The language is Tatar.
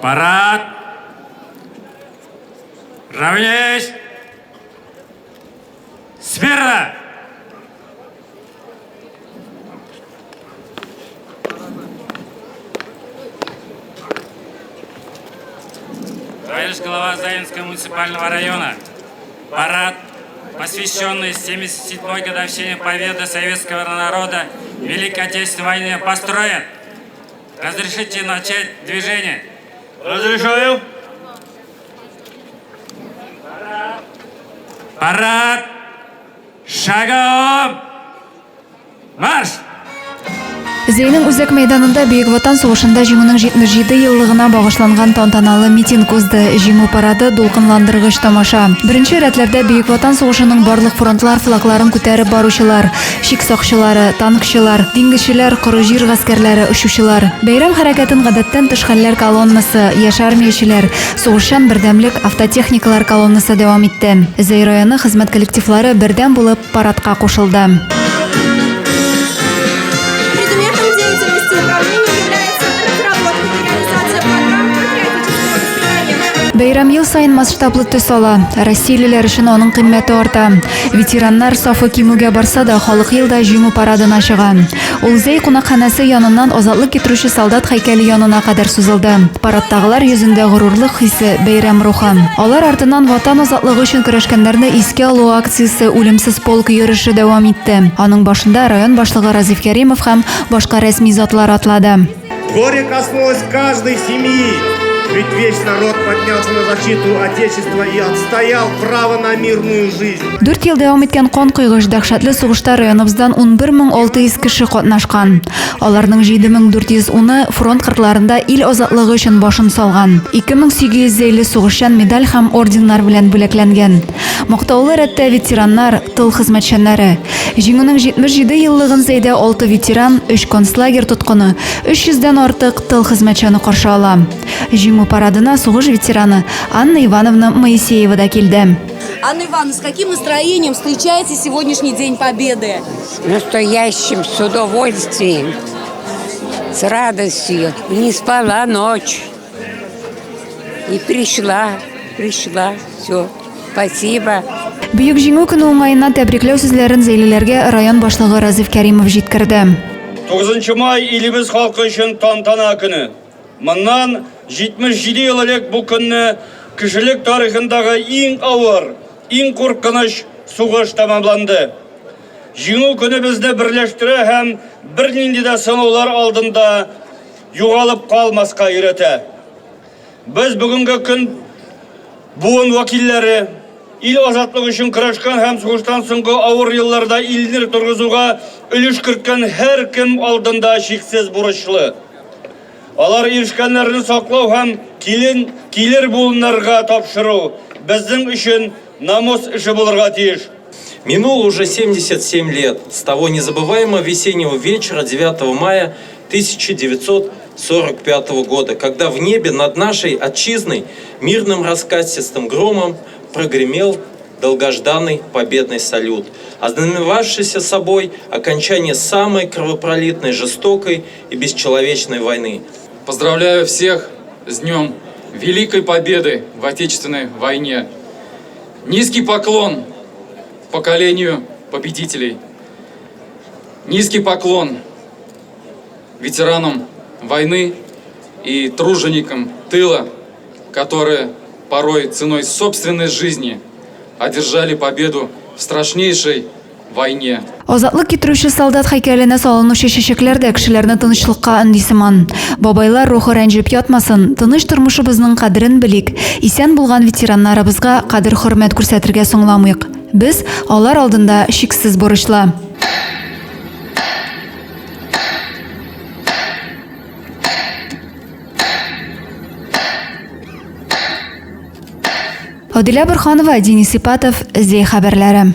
Парад! Равняйсь! Смирно! Товарищ глава Заинского муниципального района, парад, посвященный 77-й годовщине победы советского народа в Великой Отечественной войне, построен. Разрешите начать движение? Разрешаю. Парад! Шагом! Марш! Зәйнең үзәк мәйданында Бөек Ватан сугышында Җиңүнең 77 еллыгына багышланган тантаналы митинг узды. Җиңү парады дулкынландыргыч тамаша. Беренче рәтләрдә Бөек Ватан сугышының барлык фронтлар флагларын күтәреп баручылар, чик сакчылары, танкчылар, диңгезчеләр, коры җир гаскәрләре, очучылар. Бәйрәм хәрәкәтен гадәттән тыш хәлләр колоннасы, яшь армиячеләр, сугышчан бердәмлек автотехникалар колоннасы дәвам итте. Зәй районы хезмәт коллективлары бердәм булып парадка кушылды. Предметом деятельности управления является разработка и реализация программ патриотического воспитания. Бәйрәм ел саен масштаблы төс ала. Россиялеләр өчен аның кыйммәте арта. Ветераннар сафы кимүгә барса да, халык ел да Җиңү парадына чыга. Ул Зәй кунакханәсе яныннан Азатлык китерүче солдат һәйкәле янына кадәр сузылды. Парадтагылар йөзендә горурлык хисе, бәйрәм рухы. Алар артыннан Ватан азатлыгы өчен көрәшкәннәрне искә алу акциясе Үлемсез полк йөреше дәвам итте. Аның башында район башлыгы Разиф Кәримов һәм башка рәсми затлар атлады. Горе коснулось каждой семьи, ведь весь народ поднялся на защиту Отечества и отстоял право на мирную жизнь. Дүрт ел дәвам иткән канкойгыч дәһшәтле сугышта районыбыздан 11600 кеше катнашкан. Аларның 7410-ы фронт кырларында ил азатлыгы өчен башын салган. 2800 зәйле сугышчан медаль һәм орденнар белән бүләкләнгән. Мактаулы рәттә ветераннар, тыл хезмәтчәннәре. Җиңүнең 77 еллыгын Зәйдә 6 ветеран, 3 концлагерь тоткыны, 300 дән артык тыл хезмәтчәне каршы ала. Җиңү парадына сугыш ветераны Анна Ивановна Моисеева да килде. Анна Ивановна, с каким настроением встречаете сегодняшний День Победы? С настоящим, с удовольствием, с радостью. Не спала ночь. И пришла, пришла, все. Спасибо. Бөек Җиңү көне уңаеннан тәбрикләү сүзләрен зәйлеләргә район башлыгы Разиф Кәримов җиткерде. 9 май илебез халкы өчен тантана көне. Моннан 77 ел элек бу көнне кешелек тарихындагы иң авыр, иң куркыныч сугыш тәмамланды. Җиңү көне безне берләштерә һәм бернинди дә сынаулар алдында югалып калмаска өйрәтә. Без бүгенге көн буын вәкилләре, ил азатлыгы өчен көрәшкән һәм сугыштан соңгы авыр елларда илне торгызуга өлеш керткән һәркем алдында чиксез бурычлы. Алар ирешкәннәрне саклау һәм килен, килер буыннарга тапшыру безнең өчен намус эше булырга тиеш. Минуло уже 77 лет с того незабываемого весеннего вечера 9 мая 1945 года, когда в небе над нашей отчизной мирным раскатистым громом прогремел долгожданный победный салют, ознаменовавшийся собой окончание самой кровопролитной, жестокой и бесчеловечной войны. Поздравляю всех с Днем Великой Победы в Отечественной войне. Низкий поклон поколению победителей. Низкий поклон ветеранам войны и труженикам тыла, которые порой ценой собственной жизни одержали победу в страшнейшей войне. Азатлык китерүче солдат һәйкәленә салынучы чәчәкләр дә кешеләрне тынычлыкка өнди сыман. Бабайлар рухы рәнҗеп ятмасын, тыныч тормышыбызның кадерен белик, исән булган ветераннарыбызга кадер-хөрмәт күрсәтергә соңламыйк. Без алар алдында чиксез бурычлы. Адилә Борханова, Денис Ипатов, Зәй хәбәрләре.